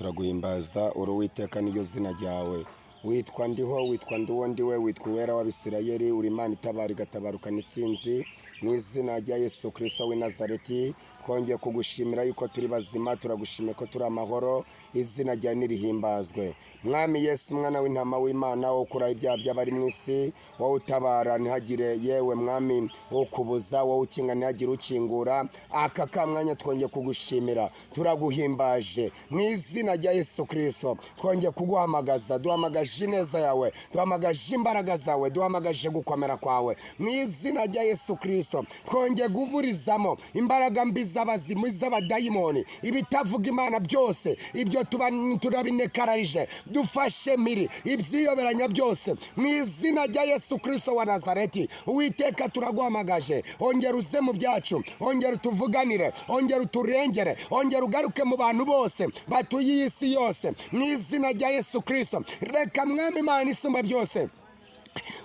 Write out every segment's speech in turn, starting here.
Turaguhimbaza, uri Uwiteka, niryo zina ryawe. Witwa Ndiho, witwa Nduwo Ndiwe, witwa Uwera w'Abisirayeli, uri Imana itabara igatabarukana itsinzi. Mu izina rya Yesu Kirisito w'i Nazareti, twongeye kugushimira yuko turi bazima, turagushimiye ko turi amahoro, izina ryawe nirihimbazwe. Mwami Yesu, mwana w'intama w'Imana, wowe ukuraho ibyaha by'abari mu isi, wowe utabara ntihagire, yewe Mwami, ukubuza, wowe ukinga ntihagire ukingura, aka kamwanya twongeye kugushimira, turaguhimbaje mu izina rya Yesu Kirisito. Twongeye kuguhamagaza, duhamagaje ineza yawe, duhamagaje imbaraga zawe, duhamagaje gukomera kwawe mu izina rya Yesu Kirisito. Twongeye guburizamo imbaraga mbi z'abazimu, z'abadayimoni, ibitavuga Imana byose, ibyo tuba turabinekararije, dufashe miri ibyiyoberanya byose mu izina rya Yesu Kirisito wa Nazareti. Uwiteka, turaguhamagaje, ongera uze mu byacu, ongera utuvuganire, ongera uturengere, ongera ugaruke mu bantu bose batuye iyi si yose mu izina rya Yesu Kirisito. Reka, Mwami Imana isumba byose,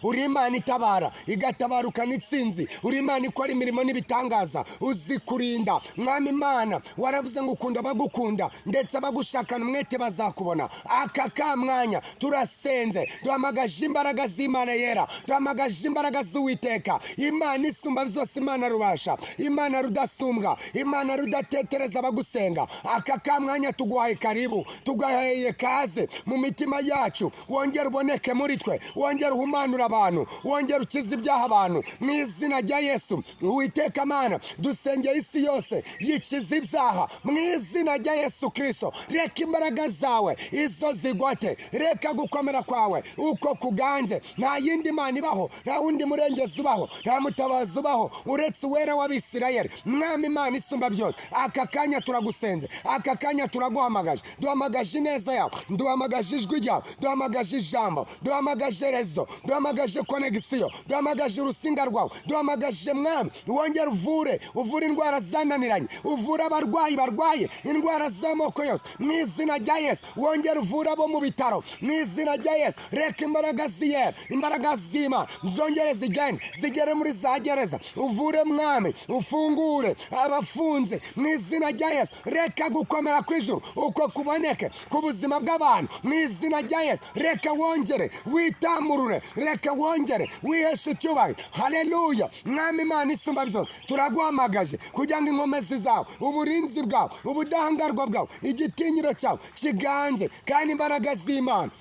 uri Imana itabara igatabarukana itsinzi, uri Imana ikora imirimo n'ibitangaza, uzi kurinda. Mwami Imana, waravuze ngo ukunda abagukunda, ndetse abagushakana umwete bazakubona. Aka ka mwanya turasenze, duhamagaje imbaraga z'Imana yera, duhamagaje imbaraga z'Uwiteka Imana isumba byose, Imana rubasha, Imana rudasumbwa, Imana rudatetereza abagusenga. Aka ka mwanya tuguhaye karibu, tuguhaye kaze mu mitima yacu, wongere uboneke muri twe, wongere uhumanure abantu, wongere ukize ibyaha abantu mu izina rya Yesu. Uwiteka Mana, dusengeye isi yose yikiza ibyaha mu izina rya Yesu Kirisito. Reka imbaraga zawe izo zigwate, reka gukomera kwawe uko kuganze. Nta yindi Mana ibaho, nta wundi murengezi ubaho, nta mutabazi ubaho uretse Uwera w'Abisirayeli. Mwami Imana isumba byose, aka kanya turagusenze, aka kanya turaguhamagaje, duhamagaje ineza yawe, duhamagaje ijwi ryawe, duhamagaje ijambo, duhamagaje réseau, duhamagaje connexion, duhamagaje urusinga rwawe, duhamagaje, Mwami, wongere uvure, uvure indwara zananiranye, uvure abarwayi barwaye indwara z'amoko yose mu izina rya Yesu, wongere uvure abo mu bitaro mu izina rya Yesu. Reka imbaraga ziyera, imbaraga z'Imana zongere zigende zigere muri za gereza, uvure, Mwami, ufungure abafunze mu izina rya Yesu. Reka gukomera kw'ijuru uko kuboneke ku buzima bw'abantu mu izina rya Yesu. Reka wongere witamurure, reka wongere wiheshe icyubahiro. Haleluya! Mwami Imana isumba byose, turaguhamagaje kugira ngo inkomezi zawe, uburinzi bwawe, ubudahangarwa bwawe, igitinyiro cyawe kiganze, kandi imbaraga z'Imana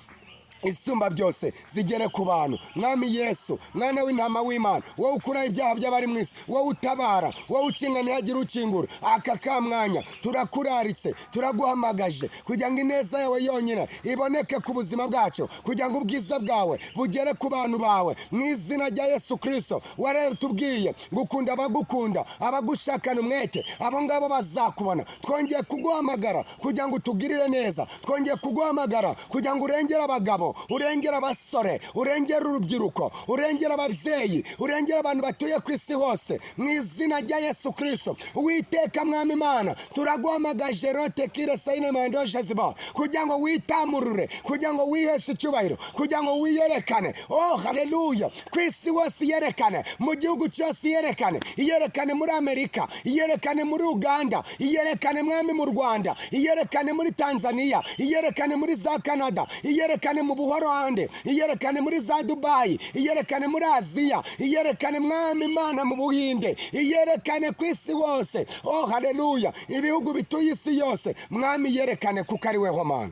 isumba byose zigere ku bantu. Mwami Yesu, mwana w'intama w'Imana, wowe ukuraho ibyaha by'abari mu isi, wowe utabara, wowe ukinga ntihagire ukingura, aka kamwanya turakuraritse, turaguhamagaje kugira ngo ineza yawe yonyine iboneke ku buzima bwacu, kugira ngo ubwiza bwawe bugere ku bantu bawe mu izina rya Yesu Kirisito. Waratubwiye ngo ukunda abagukunda, abagushakana umwete, abo ngabo bazakubona. Twongeye kuguhamagara kugira ngo utugirire neza, twongeye kuguhamagara kugira ngo urengere abagabo, urengere abasore, urengere urubyiruko, urengere ababyeyi, urengere abantu batuye ku isi hose mu izina rya Yesu Kirisito. Uwiteka Mwami Imana, turaguhamagaje rote kire sayine mandoshe ziba kugira ngo witamurure, kugira ngo wiheshe icyubahiro, kugira ngo wiyerekane. Oh haleluya! Ku isi hose iyerekane, mu gihugu cyose iyerekane, iyerekane muri Amerika, iyerekane muri Uganda, iyerekane, Mwami, mu Rwanda, iyerekane muri Tanzania, iyerekane muri za Canada, iyerekane mu Buholande, iyerekane muri za Dubayi, iyerekane muri Aziya, iyerekane, Mwami Imana, mu Buhinde, iyerekane ku isi hose. Oh haleluya! Ibihugu bituye isi yose, Mwami, iyerekane kuko ari weho Mana.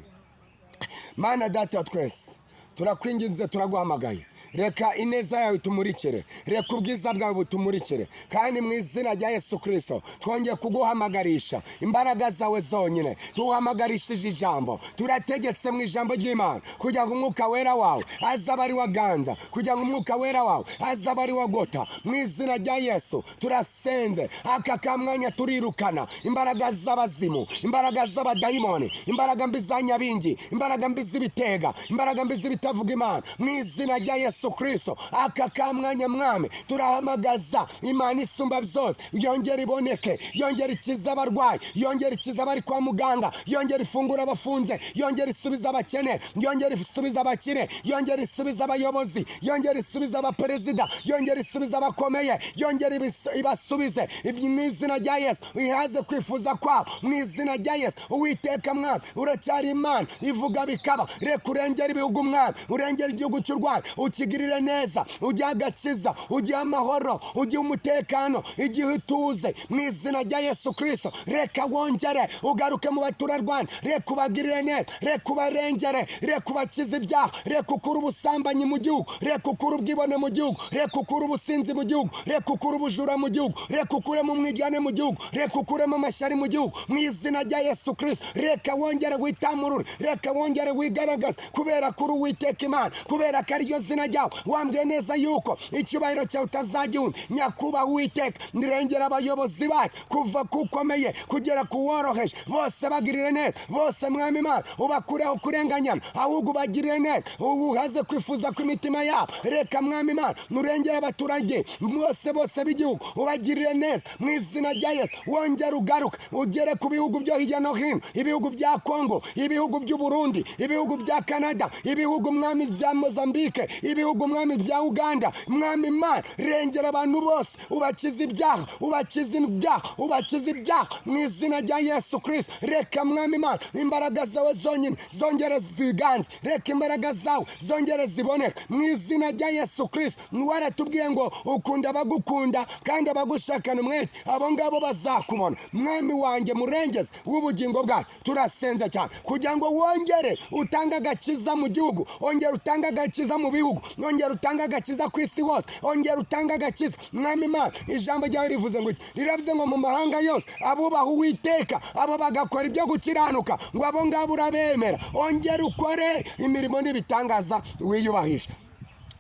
Mana Data wa twese, turakwinginze, turaguhamagaye, reka ineza yawe itumurikire, reka ubwiza bwawe butumurikire. Kandi mu izina rya Yesu Kirisito twongeye kuguhamagarisha imbaraga zawe zonyine, tuguhamagarishije ijambo, turategetse mu ijambo ry'Imana kugira ngo Umwuka Wera wawe azaba ari waganza, kugira ngo Umwuka Wera wawe azaba ari wagota mu izina rya Yesu. Turasenze, aka kamwanya turirukana imbaraga z'abazimu, imbaraga z'abadayimoni, imbaraga mbi za nyabingi, imbaraga mbi z'ibitega, imbaraga mbi z'ibitavuga. abatavuga Imana mu izina rya Yesu Kirisito. Aka kamwanya, Mwami, turahamagaza Imana isumba byose, yongera iboneke, yongera ikiza abarwayi, yongera ikiza abari kwa muganga, yongera ifungura abafunze, yongera isubiza abakene, yongera isubiza abakire, yongera isubiza abayobozi, yongera isubiza abaperezida, yongera isubiza abakomeye, yongera ibasubize mu izina rya Yesu, ihaze kwifuza kwabo mu izina rya Yesu. Uwiteka Mwami, uracyari Imana ivuga bikaba. Reka urengere ibihugu, Mwami, urengere igihugu cy'u Rwanda, ukigirire neza, ujye agakiza, ujye amahoro, ujye umutekano, igihe ituze mu izina rya Yesu Kirisito. Reka wongere ugaruke mu baturarwanda, reka ubagirire neza, reka ubarengere, reka ubakize ibyaha, reka ukure ubusambanyi mu gihugu, reka ukure ubwibone mu gihugu, reka ukure ubusinzi mu gihugu, reka ukure ubujura mu gihugu, reka ukuremo umwigane mu gihugu, reka ukuremo amashyari mu gihugu mu izina rya Yesu Kirisito. Reka wongere witamurure, reka wongere wigaragaze, kubera kuri Uwiteka Imana, kubera ko ariryo zina ryawe. Wambwiye neza yuko icyubahiro cyawe utazagihunda. Nyakubahwa Uwiteka, nirengera abayobozi bacu, kuva ku ukomeye kugera ku woroheje, bose bagirire neza, bose, Mwami Imana, ubakureho kurenganyana, ahubwo ubagirire neza, ubuhaze kwifuza kw'imitima yabo. Reka, Mwami Imana, nurengere abaturage bose bose b'igihugu, ubagirire neza mu izina rya Yesu. Wongere ugaruke, ugere ku bihugu byo hirya no hino, ibihugu bya Kongo, ibihugu by'u Burundi, ibihugu bya Canada, ibihugu, Mwami, bya Mozambique, ibihugu, Mwami, bya Uganda. Mwami Imana, rengera abantu bose, ubakize ibyaha, ubakize ibyaha, ubakize ibyaha mu izina rya Yesu Kirisito. Reka, Mwami Imana, imbaraga zawe zonyine zongere ziganze, reka imbaraga zawe zongere ziboneke mu izina rya Yesu Kirisito. Waratubwiye ngo ukunda abagukunda kandi abagushakana umwete, abo ngabo bazakubona. Mwami wanjye, murengezi w'ubugingo bwacu, turasenze cyane kugira ngo wongere utange agakiza mu gihugu, ongera utange agakiza mu bihugu, ongera utange agakiza ku isi hose, ongera utange agakiza, Mwami Imana. Ijambo ryawe rivuze ngo iki? Riravuze ngo mu mahanga yose abubaha Uwiteka, abo bagakora ibyo gukiranuka, ngo abo ngabo urabemera. Ongera ukore imirimo n'ibitangaza, wiyubahisha.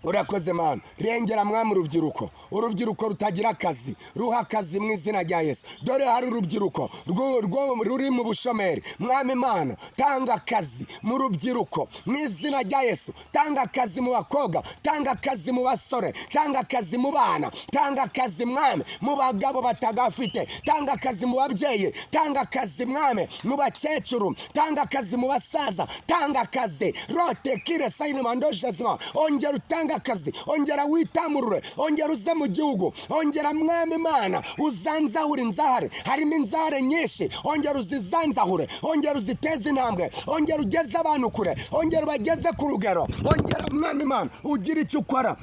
Urakoze, Mana. Rengera, Mwami, urubyiruko, urubyiruko rutagira akazi, ruha akazi mu izina rya Yesu. Dore hari urubyiruko ruri mu bushomeri. Mwami Mana, tanga akazi mu rubyiruko mu izina rya Yesu. Tanga akazi mu bakobwa, tanga akazi mu basore, tanga akazi mu bana, tanga akazi, Mwami, mu bagabo batagafite, tanga akazi mu babyeyi, tanga akazi, Mwami, mu bakecuru, tanga akazi mu basaza, tanga akazi rote kire sayini mandojazima. Ongera utange akazi, ongera witamurure, ongera uze mu gihugu, ongera, Mwami Imana, uzanzahure inzahare. Harimo inzahare nyinshi, ongera uzizanzahure, ongera uziteze intambwe, ongera ugeze abantu kure, ongera ubageze ku rugero, ongera, Mwami Imana, ugire icyo ukora.